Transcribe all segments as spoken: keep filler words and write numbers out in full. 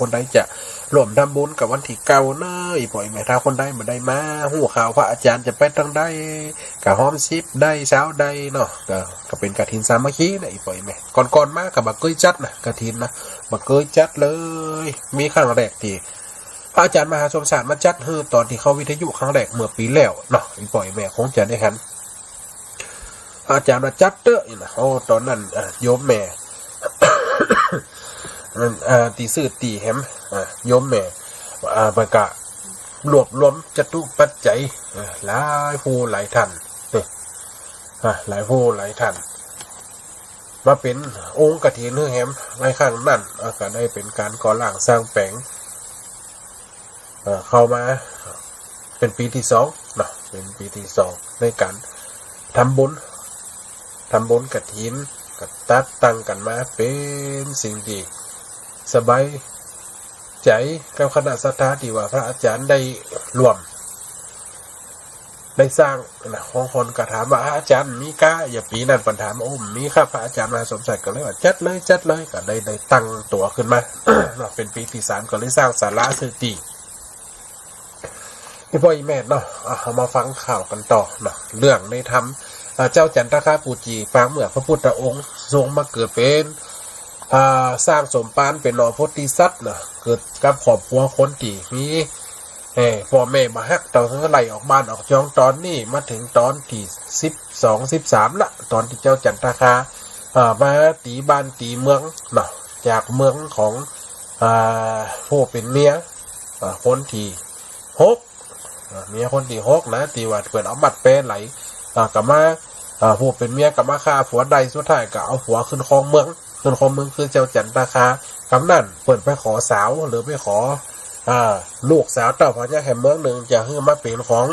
คนใดจะร่วมทำบุญกับวันตี้เก้าเน่อ อี่ป้ออี่แม่ ถ้าคนใดบ่ได้มาฮู้ข่าวพระอาจารย์จะไปตางใด ก็ฮอมสิบใด ซาวใดเนาะ ก็ ก็เป๋นกฐินสามัคคีนะ อี่ป้ออี่แม่ ก่อนๆ มาก็บ่เกยจัดนะ กฐินนะ บ่เกยจัดเลย มีครั้งแรกตี้พระอาจารย์มหาสมชาติมาจัดหื้อตอนตี้เข้าวิทยุครั้งแรกเมื่อปี๋แล้วเนาะ อี่ป้ออี่แม่คงจะได้หัน อาจ๋ารย์ว่าจัดเต๊อะนี่นะ โอ้ ต๋อนนั้น อ่า โยมแม่ อ่า ตี้ซื่อตี้แหม อ่า โยมแม่ อ่า เปิ้นก็รวบรวมจตุปัจจัย อ่า หลายผู้หลายต้าน นี่ อ่า หลายผู้หลายต้าน มาเป๋นองค์กฐินหื้อแหม ในครั้งนั้น อ่า ก็ได้เป๋นก๋านก่อร่างสร้างแป๋ง เอ่อ เข้ามาเป๋นปี๋ตี้สองเนาะ เป๋นปี๋ตี้สองในก๋านทำบุญ ทำบุญกฐิน ก็จัดตั้งกั๋นมา เป๋นสิ่งตี้สบายใจ๋กับคณะศรัทธาตี้ว่าพระอาจ๋ารย์ได้ร่วม ได้สร้างนะ บางคนก็ถามว่า อาจ๋ารย์มีก้า อย่างปี๋นั้นเปิ้นถาม โอ้ บ่มีครับ พระอาจ๋ารย์มหาสมชาติก็เลยว่า จัดเลย จัดเลย ก็เลยได้ตั้งตั๋วขึ้นมา เนาะ เป๋นปี๋ตี้สามก็เลยสร้างศาลาซื่อตี้ อี่ป้ออี่แม่เนาะ อ่ะ เฮามาฟังข่าวกั๋นต่อเนาะ เรื่องในธรรม อ่า เจ้าจันทคาปู๋จี๋ ปางเมือกพระพุทธองค์ ทรงมาเกิดเป๋น อ่า สร้างสมภารเป๋นหน่อโพธิสัตว์เนาะ เกิดกับครอบครัวคนตี้มี เอ่อ ป้อแม่บ่ฮักเต้า หื้อไล่ออกบ้านออกจอง ต๋อนนี้มาเถิงต๋อนตี้สิบสอง สิบสามละ ต๋อนตี้เจ้าจันทคา อ่า มาตี๋บ้านตี๋เมืองเนาะ จากเมืองของ อ่า ผู้เป๋นเมีย อ่า คนตี้หก อ่า เมียคนตี้หกนะ ตี้ว่าเปิ้นเอามัดแปไหล อ่า ก็มา อ่า ผู้เป๋นเมียก็มาฆ่าผัวได้ สุดท้ายก็เอาผัวขึ้นครองเมือง ขึ้นครองเมืองคือเจ้าจันทคา กำนั้นเปิ้นไปขอสาว หรือไปขอ อ่า ลูกสาวเต้าพญาแหมเมืองนึ่ง จะหื้อมาเป๋นของ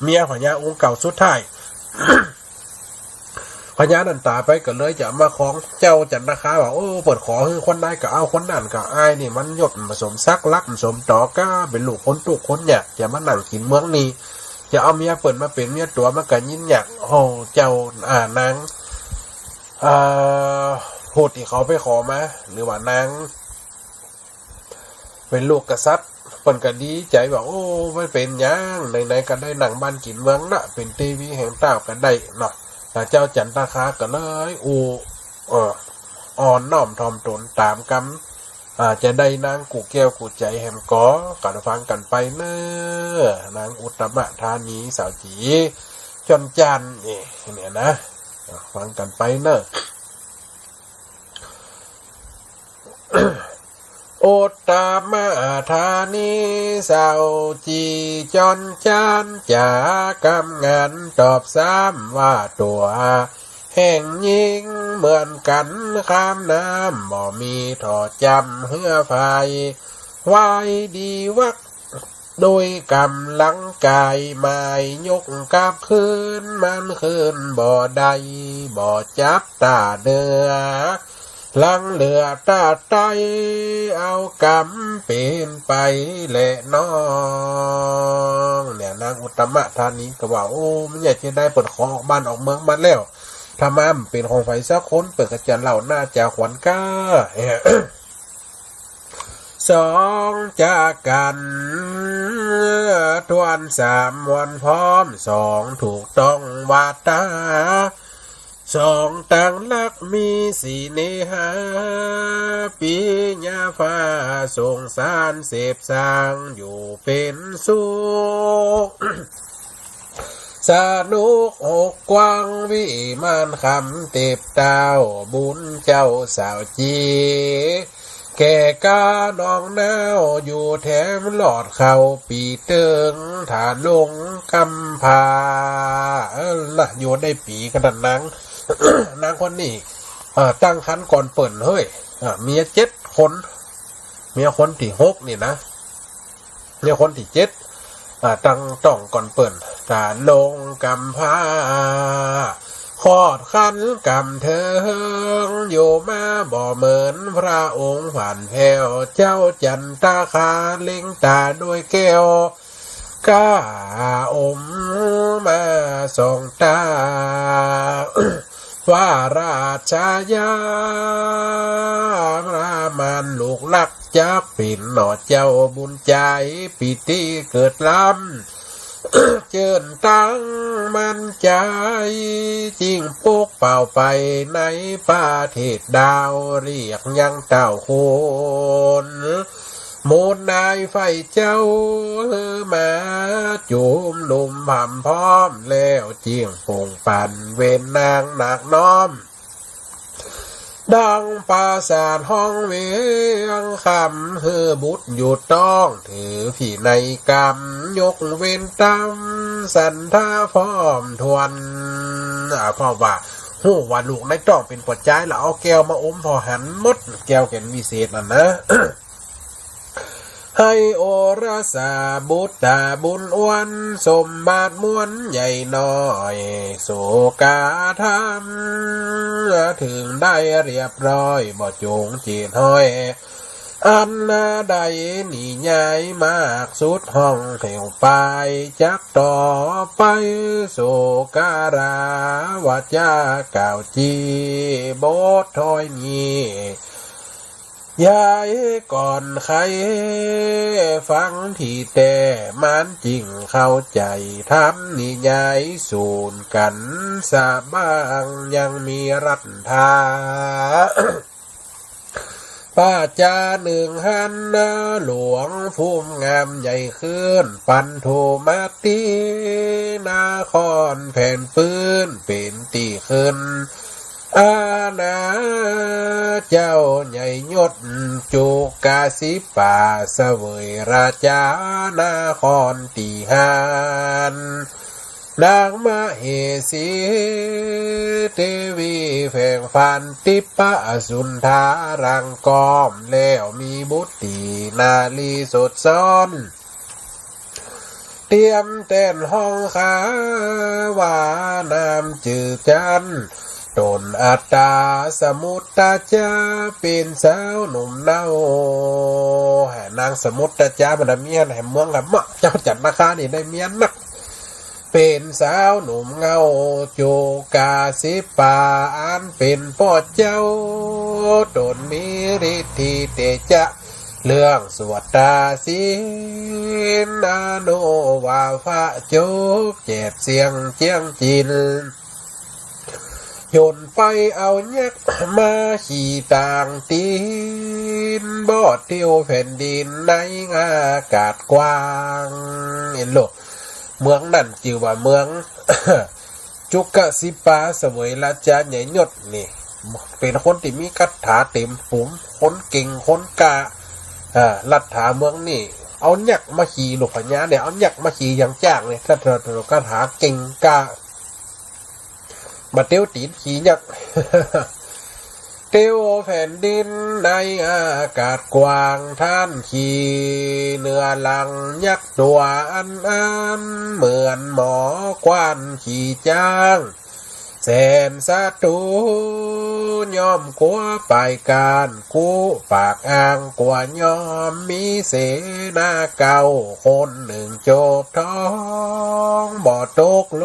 เมียพญาองค์เก่า สุดท้าย พญานั้นต๋ายไปก็เลยจะเอามาครอง เจ้าจันทคาว่า โอ้ เปิ้นขอหื้อคนใดก็เอาคนนั้น ก็อ้ายนี่มันยศบ่สมศักดิ์ ลักษณ์บ่สมต่อ ก็เป๋นลูกคนตุ๊กข์คนยาก จะมานั่งกิ๋นเมืองนี้ จะเอาเมียเปิ้นมาเป๋นเมียตั๋วมันก็ยิ่งยาก โอ้ เจ้า อ่า นาง อ่า ผู้ตี้เขาไปขอมา หรือว่านาง เป๋นลูกกษัตริย์ เปิ้นก็ดีใจ๋ว่า โอ้ บ่เป๋นหยัง ไหนๆ ก็ได้นั่งบ้านกิ๋นเมืองละ เป๋นเตวีแห่งเต้าก็ได้เนาะ แล้วเจ้าจันทคาก็เลย อู้ เอ่อ อ่อนน้อมถ่อมต๋นต๋ามกำ อ่า จะได้นางกู้แก้วกู้ใจ๋แหมก่อ ก็ฟังกั๋นไปเน่อ นางอุตตมธานีสาวจี๋ จอนจาน นี่ เนี่ยนะ ฟังกั๋นไปเน่อ อุตตมธานีสาวจี๋จอนจาน จ๋ากำงันตอบซ้ำว่าตั๋ว แห่งหญิงเหมือนกั๋นข้ามน้ำ บ่มีถ่อจำเหื้อไฟ ไหว้ดีวัก โดยก๋ำลังก๋าย หมายยกกลับคืนมันคืนบ่ได้ บ่จับต้าเนื้อ หลังเหลือต้าไต เอากำเป๋นไปแลน้อง เนี่ย นางอุตตมธานีก็ว่า โอ้ มันใหญ่จะได้เปิ้นขอออกบ้านออกเมืองมาแล้ว ถ้ามาบ่เป๋นของใผสักคน เปิ้นก็จะเล่าหน้าจาขวัญก้า สองจากกั๋น ทวนสามมวลพร้อม สองถูกต้องวาต๋า สองตังรักมีเสน่หา ปิญญาฟ้าสงสารเสพสร้างอยู่เป๋นสุข สนุกอกกว้างวิมานคำเต็บเต้า บุญเจ้าสาวจี๋ แก่ก้าน้องนาวอยู่แถมหลอดเข้าปี๋เติง ถ้าลงกำพร้า เออ นะ อยู่ได้ปี๋ขนาดนั้น นางคนนี้ เอ่อ ตั้งครรภ์ก่อนเปิ้น เฮ้ย อ่า เมียเจ็ดคน เมียคนตี้หกนี่นะ เมียคนตี้เจ็ด อ่า ตั้งต๊องก่อนเปิ้น ถ้าลงกำพร้า คลอดครรภ์กำเถิง อยู่มาบ่เหมือนพระองค์ผ่านแผ้ว เจ้าจันทคาเล็งต๋าโดยแก้ว ก้าอมมาส่องต๋า ว่าราชายา พระมารลูกรัก จักเป๋นหนอเจ้าบุญใจ๋ ปี๋ตี้เกิดล้ำ เจิ่นตั้งมั่นใจ๋ จึ่งปกเป่าไปในประเทศดาว เรียกยังเต้าคน หมู่นายฝ่ายเจ้า หื้อมาจุมนุมพร่ำพร้อม แล้วจึ่งปงปั๋นเวนนางนาคน้อม ดังปราสาทห้องเวียงคำ หื้อบุตรอยู่ต้อง ถือพินัยกรรม ยกเว้นต๋ามสันทาพร้อมถ้วน อ่า เพราะว่าฮู้ว่าลูกในต้องเป๋นป้อจาย แล้วเอาแก้วมาอมผ่อหันหมด แก้วแก่นวิเศษนั่นนะ หื้อโอรสบุตราบุญอ้วน สมบัติมวลใหญ่น้อย สุขธรรม เถิงได้เรียบร้อย บ่จงเจตห้อย อันใด นิยายมากสุดห้องแถวปาย จักต่อไป สุขาราวาจากล่าวจี้ บทถ้อยนี้ ยายก่อนใค่ฟังตี้แต๊ มันจึ่งเข้าใจ๋ ธรรมนิยายสูนกั๋นสะบ้าง ยังมีรัตถา ปาจานึ่งหัน หลวงภูมิงามใหญ่ขึ้น ปันธุมาติ นครแผ่นปื้นเป๋นตี้ขึ้น อาณาเจ้าใหญ่ยศจุกาสิปา เสวยราชานครตี้ห้า นางมเหสี เตวีแฝงฟาน ติปปะสุนทารังกอม แล้วมีบุตรีนารีสดซ้อน เตรียมแต้นฮ้องขาวานามจื้อจัน ต๋นอัตตาสมุตตะจา เป๋นสาวหนุ่มเนา นางสมุตตะจา บรรดาเมียแหมเมืองแหมเมาะ เจ้าจันทครานี่ได้เมียนัก เป๋นสาวหนุ่มเงา จุกาสิปา อันเป๋นป้อเจ้า ต๋นมีฤทธิเตจะ เรื่องสวดตาศีล อนุวาฟะจุก แจบเสี้ยงเจียงจิน หย่นไปเอายักษ์มาขี่ตางตี๋น บ่เตียวแผ่นดินในอากาศกว้าง เห็นโลก เมืองนั้นจื้อว่าเมือง จุกสิปา เสวยราชาใหญ่ยศนี่ เป๋นคนตี้มีคาถาเต๋มปุ๋ม คนเก่ง คนกล้า อ่า รัฐาเมืองนี่ เอายักษ์มาขี่ ลูกพญาเนี่ย เอายักษ์มาขี่อย่างจ้างเนี่ย คาถา คาถาเก่งกล้า บ่เตียวตี๋นขี่ยักษ์ เตียวแผ่นดินในอากาศกว้าง ต้านขี่เนื้อหลังยักษ์ตั๋วอันอัน เหมือนหมอกว้านขี่จ๊าง แสนศัตรูย่อมกั๋วปายกาจ กู้ปากอ้างกั๋วย่อม มีเสนาเก่าคนนึ่งโจบท้อง บ่ตกล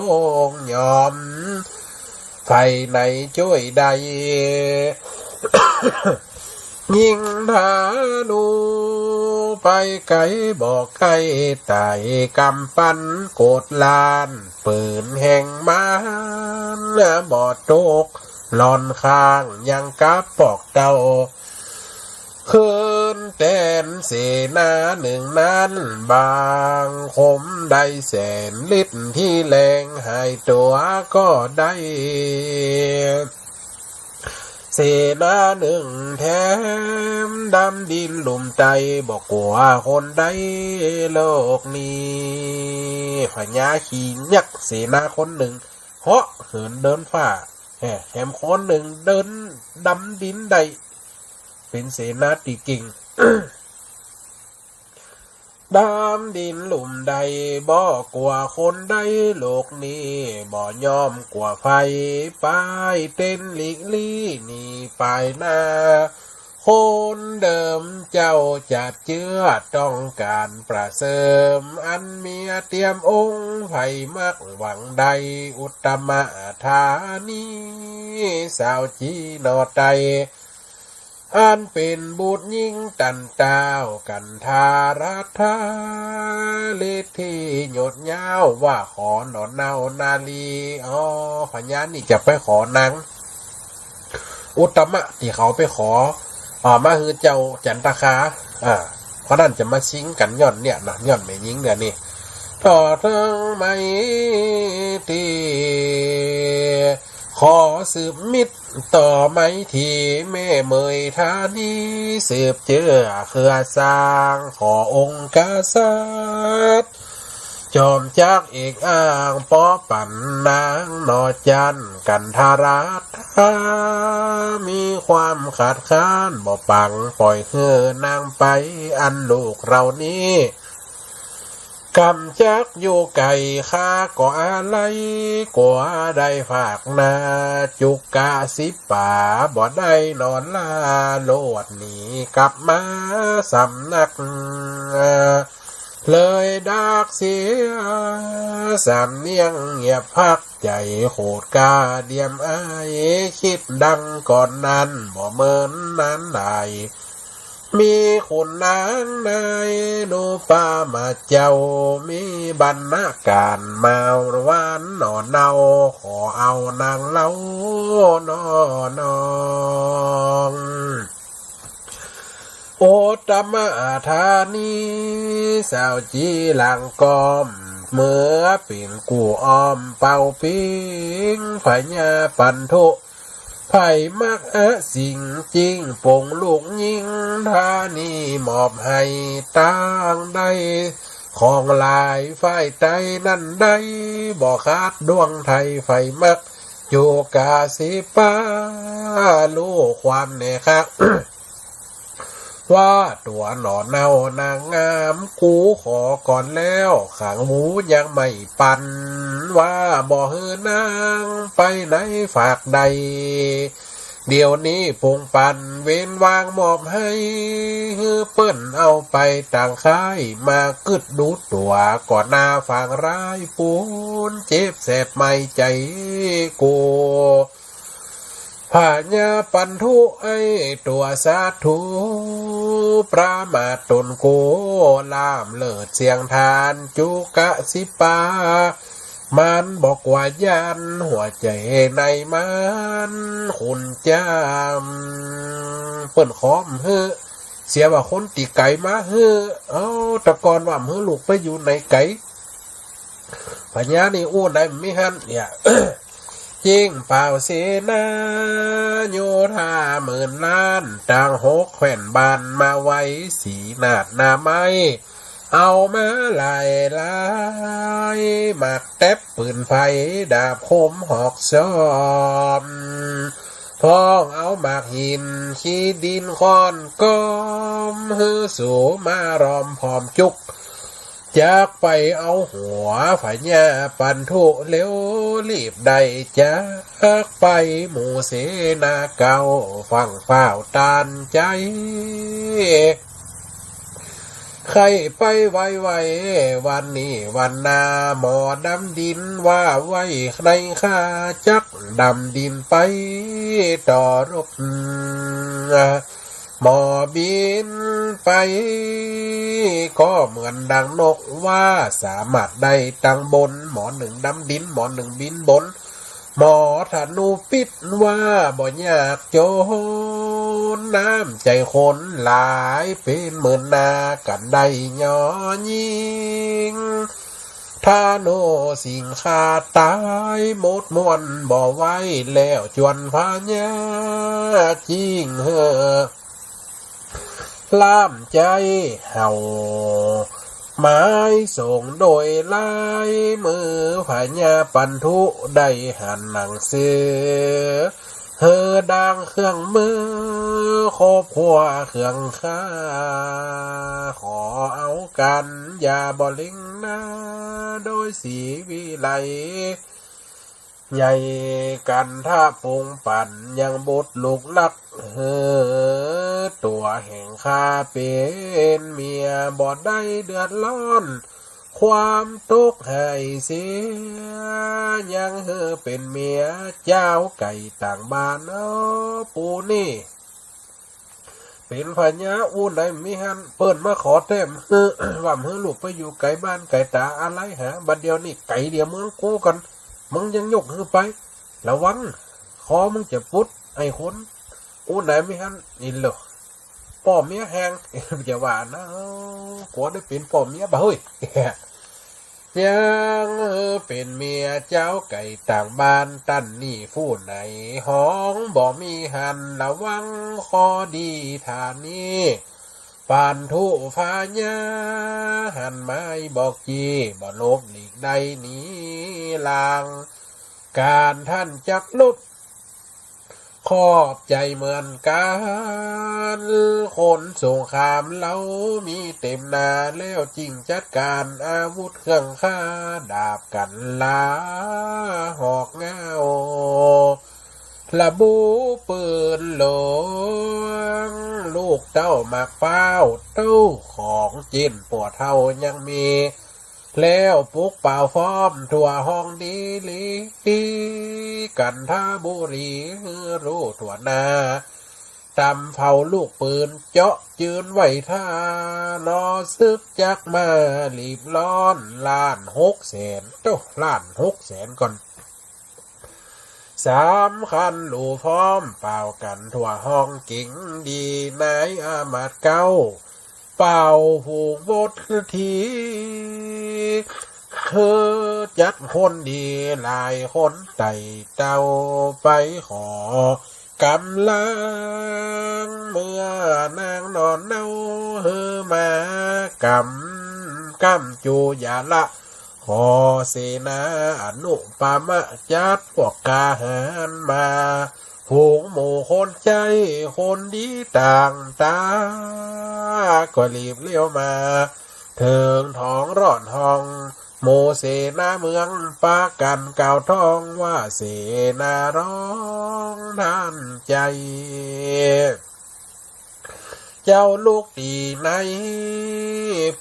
งยอม ใผไหนจ้วยได้ ยิงธนูไปไก๋บ่ใก้ ต๋ายกำปั้นโกดล้าน ปืนแห่งมารบ่ตกหล่อนข้าง ยังกับปอกเต้า คืนแตนเสนานึ่งนั้น บางคมได้แสนฤทธิ์ที่แรง หายตั๋วก็ได้ เสนานึ่งแถม ดำดินลุ่มใต้ บ่กั๋วคนใดโลกนี้ พญาขี่ยักษ์เสนาคนนึ่ง เหาะเหินเดินฟ้า แหม แถมคนนึ่งเดินดำดินได้ เป๋นเสนาตี้เก่ง ดำดินลุ่มใด บ่กั๋วคนใดโลกนี้ บ่ย่อมกั๋วภัย ปายเต้นหลีกลี้หนีปายหน้า คนเดิมเจ้าจัดเจื้อ ต้องก๋านประเสริม อันเมียเตรียมองค์ ใผมักหวังได้ อุตตมธานี สาวจี๋หน่อไต้ อันเป๋นบุตรญิงตันเต้ากันธารัตถา ฤทธิยศยาวว่าขอหน่อเนานาลี อ๋อ พญานี่จะไปขอนาง อุตตมะตี้เขาไปขอ อ่า มาหื้อเจ้าจันตคา อ่า เพราะนั้นจะมาชิงกั๋นย้อนเนี่ยนะ ย้อนแม่ญิงเดือนนี้ ต่อเถิงไมตรี ขอสืบมิตรต่อไมตรี แม่เหมยธานี สืบเจื้อเครือสร้าง ขอองค์กษัตริย์ จอมจักรเอกอ้าง ป้อปั๋นนางหน่อจันกันธารัตถา มีความขาดค้านบ่ปัง ป่อยหื้อนางไป อันลูกเฮานี้ กำจักอยู่ไก๋ ข้าก็อาลัย กั๋วได้ฝากหน้า จุกกะสิป๋า บ่ได้หนอลาโลดหนีกลับมาสำนัก เลยดากเสียสำเนียงเงียบพัก ใจ๋โขดกาเดียมอาย กึ๊ดดังก่อนนั้น บ่เหมือนนั้นได้ มีขุนนางนายนุปมาเจ้า มีบรรณาก๋านมาหวานหน่อเนา ขอเอานางเฮาหน่อน้อง อุตตมธานี สาวจี๋หลังก้อม เหมือเป๋นกู้อ้อมเป่าปิง พญาปันธุ ใผมักอะสิ่ง จิ่งปงลูกญิง ธานีมอบหื้อตางได้ ของหลายฝ่ายใต้นั้นได้ บ่ขาดดวงไถ่ ใผมักอยู่กาสิป๋า ฮู้ความแน่คะ ว่าตั๋วหน่อเนาหนางงาม กูขอก่อนแล้ว ขังหมูยังไม่ปัน ว่าบ่หื้อนางไปไหนฝากใด เดี๋ยวนี้ปุงปันเว้นวางมอบหื้อ หื้อเปิ้นเอาไปตางค่าย มากึ๊ดดูตั๋วก่อนหน้า ฝางร้ายปูน เจ็บแสบไหม้ใจ๋กู พญาปันธุไอ้ตั๋วศัตรู ประมาทต๋นกู ล่ามเลิศเสียงทาน จุกกะสิป๋า มันบ่กลัวย้าน หัวใจ๋ในมันขุ่นจ้ำ เปิ้นขอบ่หื้อ เสียว่าคนตี้ไก๋มาหื้อ เอ้า แต่ก่อนว่าบ่หื้อลูกไปอยู่ไหนไก๋ พญานี่อู้ได้บ่มีหั้นเนี่ย จิ่งเป่าเสนา โยธาหมื่นล้าน ตางหกแคว่นบ้านมาไว้ สีนาดหน้าไม้ เอามาหลายหลาย หมากแต๊บปืนไฟ ดาบคมหอกซ้อม พ้องเอาหมากหิน ขี้ดินค้อนก้อม หื้อสูมาล้อมพร้อมจุก จักไปเอาหัวพญาปันธุ เร็วรีบได้จักไป หมู่เสนาเก่า ฟั่งฟ้าวต้านใจ๋ ใค่ไปไวๆ วันนี้วันหน้า หมอดำดินว่าไว้ในข้า จักดำดินไปต่อรบ หมอบินไปก็เหมือนดังนก ว่าสามารถได้ตังบน หมอนึ่งดำดิน หมอนึ่งบินบน หมอธนูปิดว่าบ่ยากจน น้ำใจ๋คนหลายเป๋นหมื่นนา กันได้ยอยิง ธนูสิงฆ่าต๋ายหมดมวลบ่ไหว แล้วจวนพญาจิ่งหื้อ ล่ามใจ๋เห่า หมายส่งโดยลายมือ พญาปันธุได้หันหนังสือ หื้อดังเครื่องมือ ครบครัวเครื่องฆ่า ขอเอากั๋นอย่าบ่เล็งหน้า โดยศรีวิไล ใหญ่กันทะปุงปั๋นยังบุตรลูกรัก หื้อตั๋วแห่งข้าเป๋นเมีย บ่ได้เดือดร้อน ความตกหายเสีย ยังหื้อเป๋นเมียเจ้าไก๋ต่างบ้าน เอ้า ปูนี่ เป๋นพญาอู้ไหนมีหั้น เปิ้นมาขอแต้มหื้อ ว่าหื้อลูกไปอยู่ไก๋บ้านไก๋ต๋าอะไลหา บัดเดี่ยวนี้ไก๋เดี่ยวเมืองกูก่อน มึงยังยกหื้อไป ระวัง คอมึงจะปุด ไอ้คนอู้ไหนมีหั้น อินโล ป้อเมียแฮง จะว่านะ กั๋วได้เป๋นป้อเมียบ่าเฮ้ย ยังเป๋นเมียเจ้าไก๋ต่างบ้าน ตันนี้ผู้ไหนฮ้องบ่มีหั้น ระวังคอดีฐานนี้ ปันธุพญาหันไม้บอกจี บ่หลบหลีกได้หนีหลัง ก๋านต้านจักลบ ขอบใจ๋เหมือนกั๋น คนสงครามเฮามีเต๋มหน้า แล้วจึงจัดก๋านอาวุธเครื่องฆ่า ดาบกั๋นลาหอกเง้า ระบุปืนหลวง ลูกเต้าหมากพร้าว เต้าของเจ้นปัวเฒ่ายังมี แล้วปลุกเป่าฟ้อมทั่วห้องดีหลี กันทบุรีหื้อฮู้ทั่วหน้า ตำเฝ้าลูกปืนเจาะจืนไว้ท่า นอศึกจักมาหลีบร้อน ล้านหกแสน โต้ ล้านหกแสนก่อน สามคันหลูพร้อม เป่ากั๋นทั่วห้องเก๋งดี นายอามาตย์เก๊า เป่าผูกบทที คือจัดคนดีหลายคน ไต่เต้าไปขอกำลัง เมื่อนางหน่อเนาหื้อมากำ ก้ำจู๋อย่าละ ขอเสนาอนุปมะ จัดพวกกาหารมา ฝูงหมู่คนใจ๊คนดีต่างต๋า ก็หลีบเลี้ยวมา เถิงท้องร่อนห้อง หมู่เสนาเมืองปากั๋นกล่าวท้องว่า เสนาร้องต้านใจ๋ เจ้าลูกตี้ใน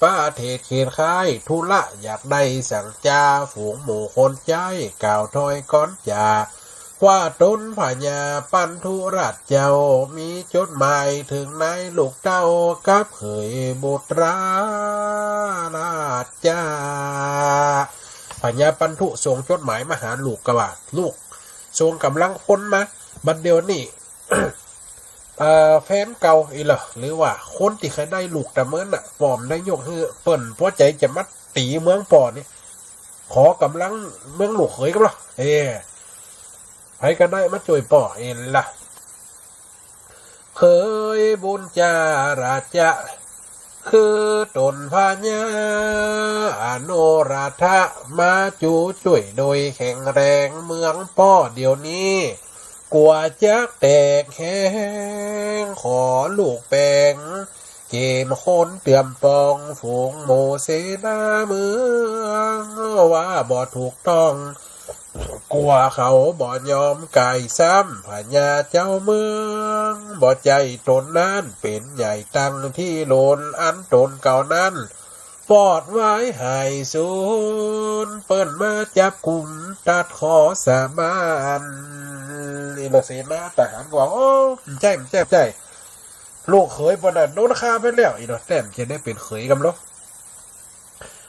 ประเทศเขตคาย ธุระอยากได้สังจา ฝูงหมู่คนใจ๊กล่าวถ้อยก่อนจาก ว่าต๋นพญาปันธุราชเจ้า มีจดหมายเถิงนายลูกเต้ากับเขยบุตราราชจ้า พญาปันธุส่งจดหมายมาหาลูกกาว่า ลูกส่งก๋ำลังพลมา บัดเดี่ยวนี้ เอ่อ แฟนเก่าอี้เหรอ หรือว่าคนตี้เกยได้ลูกต๋าเมินน่ะ ป้อบ่ได้ยกหื้อ เปิ้นปัวใจ๋จะมาตี๋เมืองป้อนี่ ขอก๋ำลังเมืองลูกเขยก่ำลอ เอ ใผก็ได้มาจ้วยป้อเอ็นละ เขยบุญจาราชะ คือต๋นพญาอนุราธะ มาจู๋จ้วยโดยแข็งแรง เมืองป้อเดี่ยวนี้ กั๋วจักแตกแหง ขอลูกแป๋ง เก๋ณฑ์คนเตรียมปอง ฝูงหมู่เสนาเมือง ว่าบ่ถูกต้อง กั๋วเขาบ่ยอมก๋ายซ้ำ พญาเจ้าเมือง บ่ใจ้ต๋นนั้นเป๋นใหญ่ตังตี้โลน อันต๋นเก่านั้น ปอดวายหายสูญ เปิ้นมาจับกุมตัดข้อสาบาน นี่ละเสนาทหารก็ว่า โอ้ บ่ใจ้ บ่ใจ้ บ่ใจ้ ลูกเขยเปิ้นน่ะโดนฆ่าไปแล้ว อี้เนาะ แต้มจะได้เป๋นเขยก่ำลอ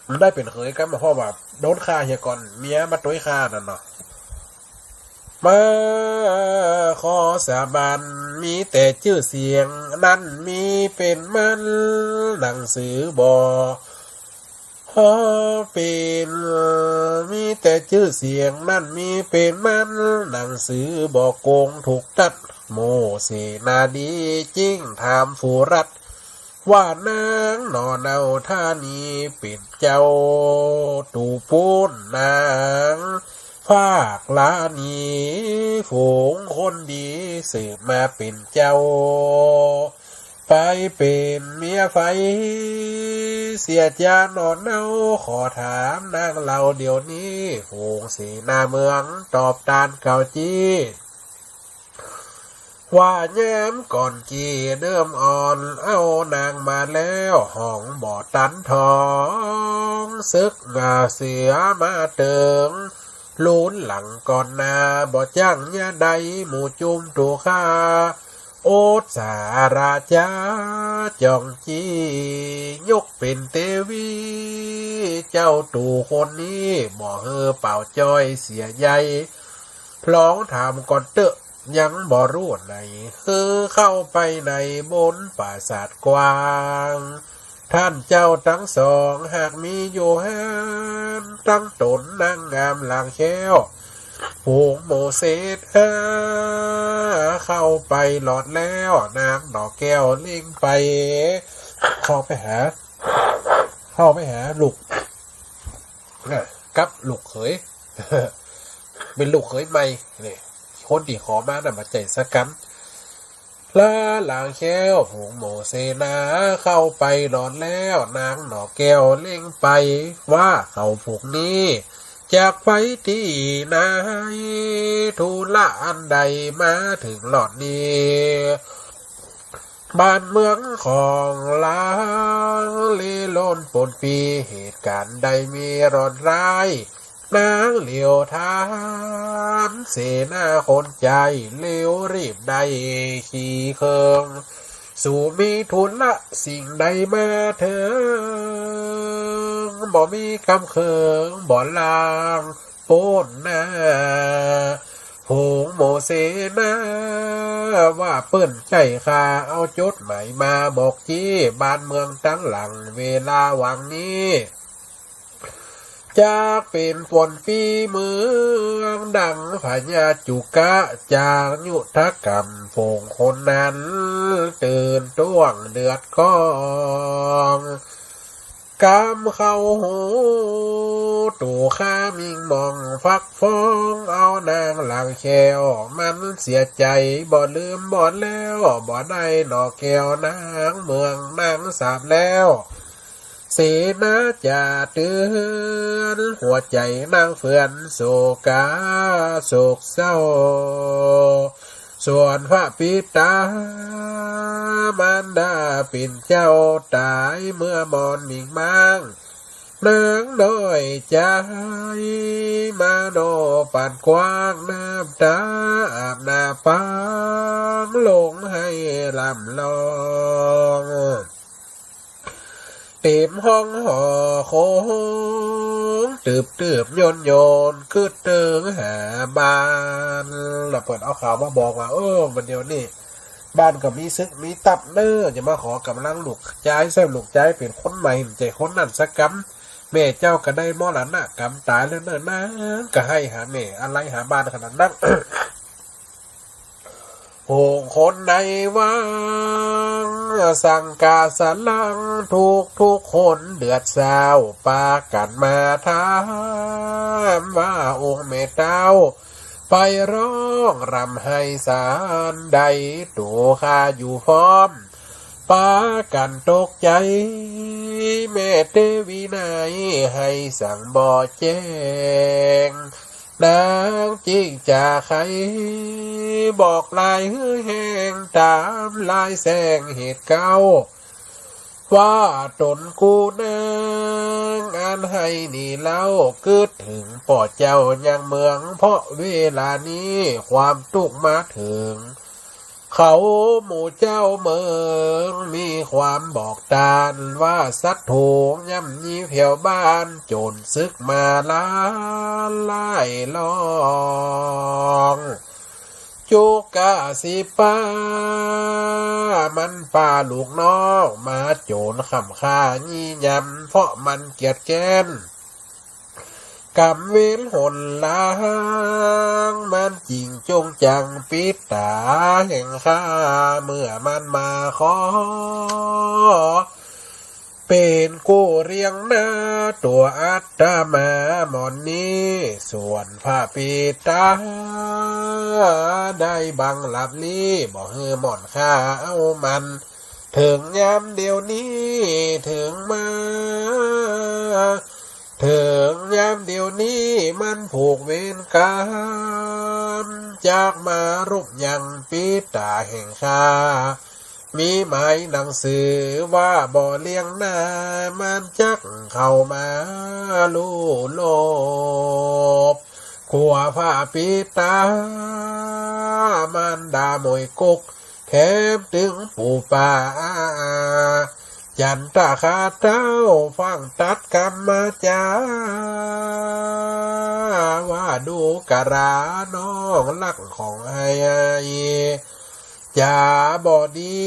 มันได้เป๋นเขยก่ำ เพราะว่าโดนฆ่าเหียก่อน เมียมาตวยฆ่านั่นเนาะ มาข้อสาบาน มีแต่จื้อเสียงนั้นมีเป๋นมัน หนังสือบ่ พอเป๋น มีแต่จื้อเสียงนั้นมีเป๋นมัน หนังสือบ่โกงถูกตัด หมู่เสนาดีจึงถามฝูรัฐ ว่านางหน่อเนาธานีเป๋นเจ้าตู่ปูนนาง ภาคลานี ฝูงคนดีสืบมาเป๋นเจ้า ไปเป๋นเมียใผเสียจาหน่อเนา ขอถามนางเล่าเดี๋ยวนี้ ฝูงเสนาเมืองตอบต้านเก่าจี้ ว่ายามก่อนกี้เดิมอ่อน เอานางมาแล้วห้องบ่ตันทอง ศึกหน้าเสือมาเติง ลูนหลังก่อนหน้า บ่จ้างเยียะใดหมู่จุมตู่ฆ่า อุสสาราจะจ่องจี้ ยกเป๋นเตวี เจ้าตู่คนนี้ บ่หื้อเป่าจ้อยเสียใย ลองถามก่อนเต๊อะ ยังบ่ฮู้ไหน หื้อเข้าไปในบนปราสาทกว้าง ต้านเจ้าตังสองหากมีอยู่หั้น ตังต๋นนางงามหลางแค้ว ฝูงโมเสส เข้าไปหลอดแล้ว นางหน่อแก้วเล็งไป เข้าไปหา เข้าไปหาลูก อ่ะ กับลูกเขย เป๋นลูกเขยใหม่ นี่ คนตี้ขอมาน่ะ บ่ใจ้สักกำ ละหลางแค้ว ฝูงโมเสสนา เข้าไปหลอดแล้ว นางหน่อแก้วเล็งไป ว่าเขาฝูงนี้ จากไปตี้ไหน ธุระอันใดมาเถิงหลอดนี้ บ้านเมืองของลาว เล่ร่อนปนปี้ เหตุก๋ารณ์ใดมีร้อนร้าย นางเหลียวถาม เสนาคนใจ๋เร็วรีบได้ขี้เคิง สูมีธุระสิ่งใดมาเถิง บ่มีกำเคิงบ่ลาง โป้นหน้า ฝูงโมเสสนา ว่าเปิ้นใจ้ข้าเอาจดหมายมาบอกจี้บ้านเมืองตังหลัง เวลาหว่างนี้ จากเป๋นฝนปี้เมืองดังพญาจุกะ จากยุทธกรรมฝูงคนนั้น ตื่นต้วงเดือดก้อง กำเข้าหู ตั๋วข้ามิ่งมองฟักฟ้อง เอานางหลางแค้วมันเสียใจ๋ บ่ลืมบ่แล้ว บ่ได้หน่อแก้วนางเมืองนางสาปแล้ว เสนาจะเตือน หัวใจ๋นางเฟือน โศกาโศกเศร้า ส่วนพระปิตามารดาเป๋นเจ้าต๋ายเมื่อมอนหมิงม้าง นางน้อยใจ๋มาโนปานกว้าง น้ำต๋าอาบหน้าปาง ลงไห้ร่ำร้อง เต๋มห้องหอโขง ตืบๆ ย่นๆ กึ๊ดเติงหาบ้าน ละเปิ้นเอาข่าวมาบอกว่า เออ บัดเดี๋ยวนี้ บ้านก็มีศึกมีตับเน่อ จะมาขอก๋ำลังลูกจาย แซ่บลูกจายเป๋นคนใหม่ บ่ใจ้คนนั้นสักกำ แม่เจ้าก็ได้มรณะกรรมต๋ายแล้วเน่อ นางก็ไห้หาแม่ อาลัยหาบ้านขนาดนั้น ฝูงคนในวัง สังกาสะหลัง ทุกๆ คนเดือดเศร้า ปากั๋นมาถามว่า องค์แม่เต้า ไปร้องร่ำไห้สันใด ตั๋วข้าอยู่พร้อม ปากั๋นตกใจ๋ แม่เตวีไหน ไห้สังบ่แจ้ง นางจึงจาไข บอกลายหื้อแฮง ต๋ามลายแสงเหตุเก๊า ว่าต๋นกู้นางอันไห้นี้เล่า กึ๊ดเถิงป้อเจ้ายังเมือง เพราะเวลานี้ความตุ๊กข์มาเถิง เขาหมู่เจ้าเมืองมีความบอกตานว่า สัตว์โถงย่ำยีแผวบ้าน โจ๋รศึกมาล้านหลายลอง จุกะสิปา มันปาลูกน้องมาโจ๋รค่ำค่ายี้ยำ เพราะมันเกียจแก้น ก๋ำเวรหนหลัง มันจึงจงจังปิดต๋าแห่งข้า เมื่อมันมาขอ เป๋นกู้เลี้ยงนาตั๋วอัตมาหม่อนนี้ ส่วนพระปิตา ได้บังหลับลี้ บ่หื้อหม่อนข้าเอามัน เถิงยามเดี่ยวนี้เถิงมา เถิงยามเดี่ยวนี้มันผูกเวรกรรม จักมารุกยังปิตาแห่งข้า มีหมายหนังสือว่าบ่เลี้ยงนา มันจักเข้ามาลู่โลภ กั๋วพระปิตามารดาหมวยกุก แขมตึงปู่ป้า จันตะคาเต้า ฟังตัดกำมาจ๋า ว่าดูกะลาน้องฮักของไอ้ จ๋าบ่ดี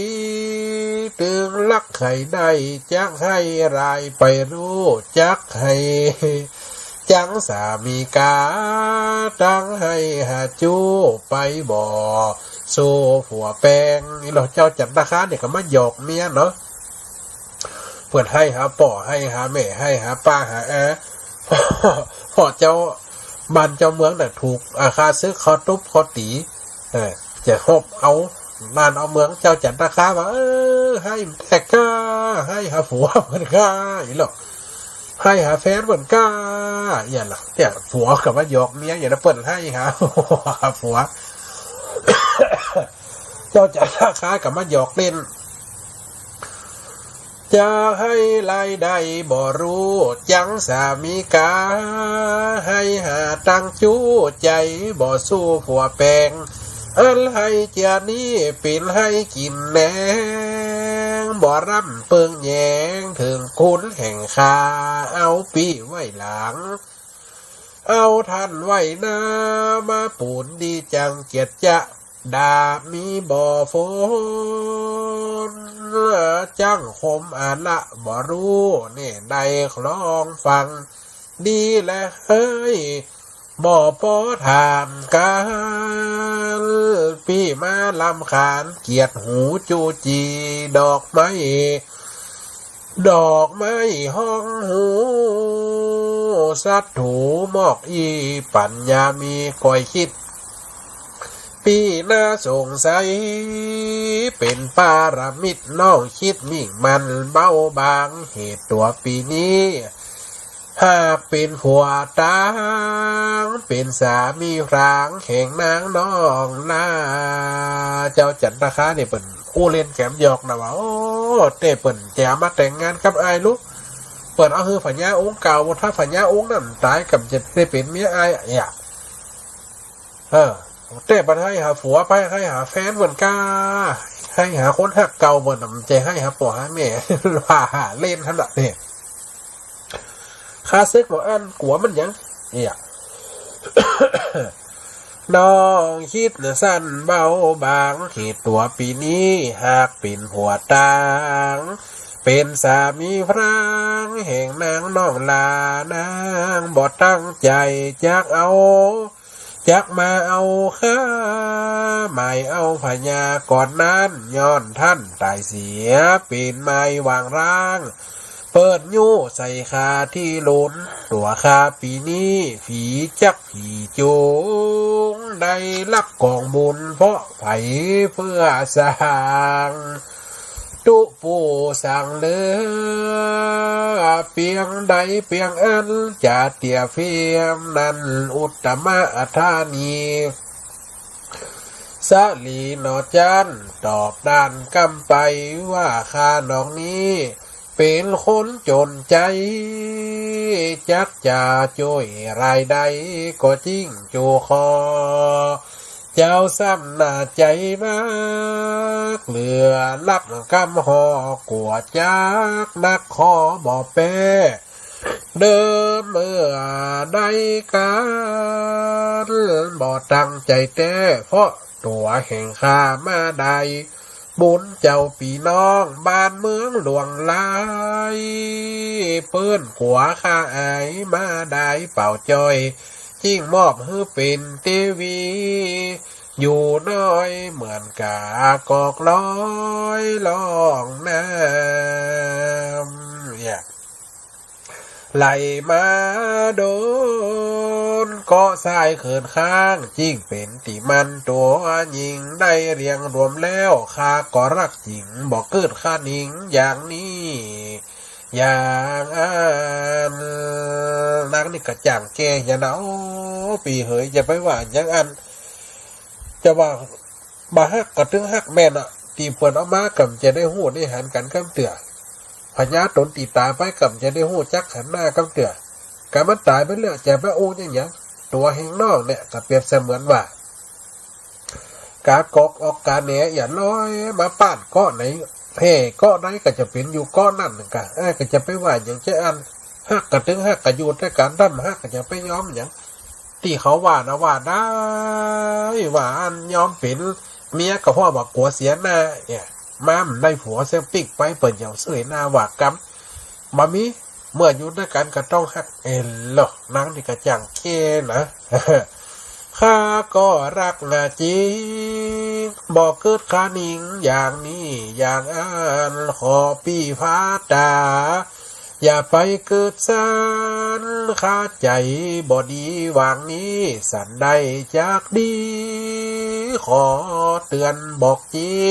ตึงฮักใค่ได้ จักหื้อลายไปฮู้จักหื้อ จังสามีกา ตึงหื้อหาจู้ไปบ่ สู้ผัวแปง นี่เนาะ เจ้าจันตะคาเนี่ยก็มาหยอกเมียเนาะ เปิ้นหื้อหาป้อ หื้อหาแม่ หื้อหาป้าหาอา ป้อเจ้าบ้านเจ้าเมืองน่ะถูก อ่า ข้าศึกเขาตุ๊บเขาตี๋ เออ จะฮบเอาบ้านเอาเมือง เจ้าจันตะคาว่า เออ หื้อแต๊ก้า หื้อหาผัวเปิ้นก้า อีหลอก หื้อหาแฟนเปิ้นก้า อย่างละเนี่ย ผัวก็มาหยอกเมีย อย่างละเปิ้นหื้อหาผัว เจ้าจันตะคาก็มาหยอกเล่น จักหื้อลายได้บ่ฮู้จังสามีกา หื้อหาตังจู้ใจ๋บ่สู้ผัวแปง อันหื้อเจียนี้เป๋นหื้อกิ๋นแหนง บ่ร่ำเปิงแหยงเถิงคุณแห่งข้า เอาปี้ไว้หลัง เอาท่านไว้หน้า มาปู๋นดีจังเจียดจะ ดาบมีบ่ฝน จั้งคมอาละบ่ฮู้ เน่ได้คลองฟังดีแล หื้อบ่ปอถามกั๋น ปี้มาลำคาญเกียดหูจู้จี้ ดอกไม้ ดอกไม้ฮ้องฮู้ ศัตรูมอกอี้ ปั๋ญญามีก้อยคิด ปี้น่าสงสัย เป๋นปรมิตร น้องคิดมิ่งมันเบาบาง เหตุตั๋วปี้นี้ หากเป๋นผัวตาง เป๋นสามีพราง แห่งนางน้องลา เจ้าจันตะคาเนี่ยเปิ้นอู้เล่นแกมหยอกนะว่า โอ้ เต้เปิ้นจะมาแต่งงานกับอ้ายลูก เปิ้นเอาหื้อพญาองค์เก่า ถ้าพญาองค์นั้นต๋ายก่ำจะได้เป๋นเมียอ้ายอะ เออ เต้เปิ้นหื้อหาผัวไป หื้อหาแฟนเปิ้นก้า หื้อหาคนฮักเก่าเปิ้นน่ะ บ่ใจ้หื้อหาป้อหาแม่ ว่าเล่นหั้นละเนี่ย ข้าศึกบ่อั้นกั๋วมันหยัง เนี่ย น้องคิดสั้นเบาบาง เหตุตั๋วปี้นี้ หากเป๋นผัวตาง เป๋นสามีพราง แห่งนางน้องลา นางบ่ตั้งใจ๋จักเอา จักมาเอาข้า หมายเอาพญาก่อนนั้น ย้อนท่านต๋ายเสีย เป๋นไม้หว่างร้าง เปิ้นยู้ใส่ข้าตี้ลุน ตั๋วข้าปี้นี้ ผีจักผีจูง ได้ฮับก๋องบุญเพราะใผเปื้อสร้าง ตุ๊ปู่สั่งเหลือ เปียงใดเปียงอั้น จะเตี้ยเฟียมนั้น อุตตมะอัฏฐานี สาลีหนอจั้น ตอบด้านกำไป ว่าข้าน้องนี้ เป๋นคนจ๋นใจ๋ จักจะจ้วยรายได้ ก็จิ๊งจูขอ เจ้าซ้ำหน้าใจ๋มาก เหลือฮับกำห่อ กั๋วจักนักขอบ่แป๊ เดิมเมื่อได้ก๋าน บ่ตั้งใจ๋แต๊ เพราะตั๋วแห่งข้ามาได้ บุญเจ้าปี้น้อง บ้านเมืองหลวงหลาย เปิ้นกั๋วข้าอาย มาได้เป่าจ้อย จิ๊งมอบหื้อเป๋นเตวี อยู่น้อยเหมือนก๋ากอกลอยล่องน้ำ เนี่ย ไหลมาโดน เกาะทรายเขินข้าง จิ๊งเป๋นตี้มั่นตั๋วยิ่ง ได้เรียงรวมแล้ว ข้าก็ฮักจิ๋ง บ่เกิดข้าหนิง อย่างนี้ อย่างอั้น นางนี่ก็จ่างแก่ อย่านะ โอ้ ปี้เหย อย่าไปว่าอย่างอั้น จะว่าบ่ฮักก็ตึงฮักแม่นอะ ตี้เปิ้นเอามาก่ำจะได้ฮู้ได้หันกั๋นกำเตื้อ พญาต๋นตี้ต๋ายไปก่ำจะได้ฮู้จักหันหน้ากำเตื้อ ก๋านมันต๋ายไปแล้ว จะไปอู้หยังหยัง ตั๋วแห่งน้องเนี่ย ก็เปรียบเสมือนว่า ก๋ากอกออกก๋าแหน อย่าลอยมาป้านเกาะไหน แฮ่เกาะใดก็จะเป๋นอยู่เกาะนั้นกา เอ้ย ก็จะไปว่าหยังจะอั้น ฮักก็ตึงฮักก็อยู่ตวยกั๋น ถ้าบ่ฮักก็จะไปยอมหยัง ตี้เขาว่านะ ว่าได้ ว่าอันยอมเป๋นเมียก็เพราะว่ากั๋วเสียหน้า เนี่ย มาบ่ได้ผัวเสียปิ๊กไป เปิ้นเยียะเสยหน้าว่ากำ บ่มี เมื่ออยู่ตวยกั๋นก็ต้องฮัก เอ้ย ลอ นางนี่ก็จ้างเก้นะ ข้าก็ฮักนาจริง บ่กึ๊ดคาหนิงอย่างนี้อย่างอั้น ขอปี้ฟ้าต๋า อย่าไปกึ๊ดสัน ข้าใจ๋บ่ดีหว่างนี้ สันใดจักดี ขอเตื๋อนบอกจี้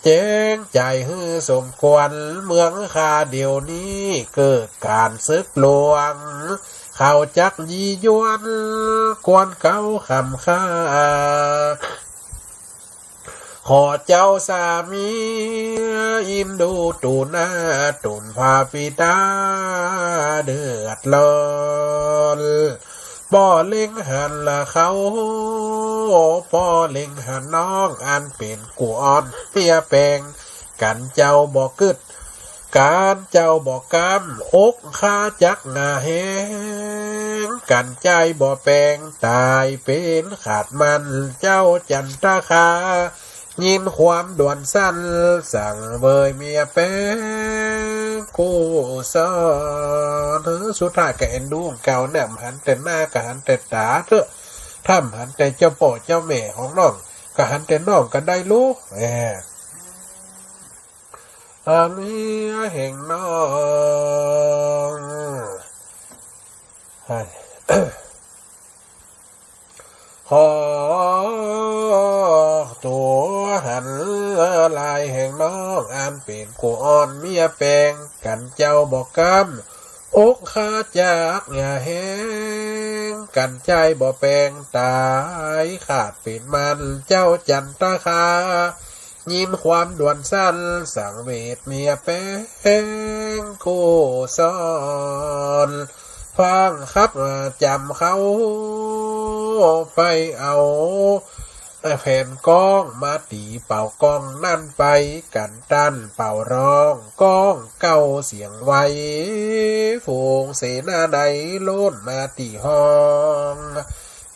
แจ้งใจ๋หื้อสมควร เมืองข้าเดี๋ยวนี้เกิดก๋านศึกหลวง เขาจักยี่ยวน กวนเก๊าค่ำค่า ขอเจ้าสามี อินดูตูหน้า ตูนพาปิตา เดือดร้อน ป้อเล็งหันละเขา ป้อเล็งหันน้อง อันเป๋นกูอ่อนเปียแปง กั๋นเจ้าบ่กึ๊ด กั๋นเจ้าบ่กำ อกข้าจักหงาแหง กั๋นใจ้บ่แปง ต๋ายเป๋นขาดมัน เจ้าจันตะคา ยินความด่วนสั้น สั่งเวยเมียแปง กู้สอน สุดท้ายก็เอ็นดูเก่า บ่หันแต่หน้าก็หันแต่ต๋าเต๊อะ ถ้าบ่หันแต่เจ้าป้อเจ้าแม่ของน้อง ก็หันแต่น้องก็ได้ลูก เอ้ย อันนี้แห่งน้อง ขอตั๋วหันลายแห่งน้อง อันเป๋นกูอ่อนเมียแปง กั๋นเจ้าบ่กำ อกข้าจักหงาแหง กั๋นใจ้บ่แปง ต๋ายขาดเป๋นมัน เจ้าจันตะคา ยินความด่วนสั้น สังเวชเมียแปง กู้สอน ฟังครับจำเขา ไปเอาแผ่นก้อง มาตี๋เป่าก้องนั้นไป กั๋นตันเป่าร้อง ก้องเก่าเสียงไว ฝูงเสนาใดโล่นมาตี๋ห้อง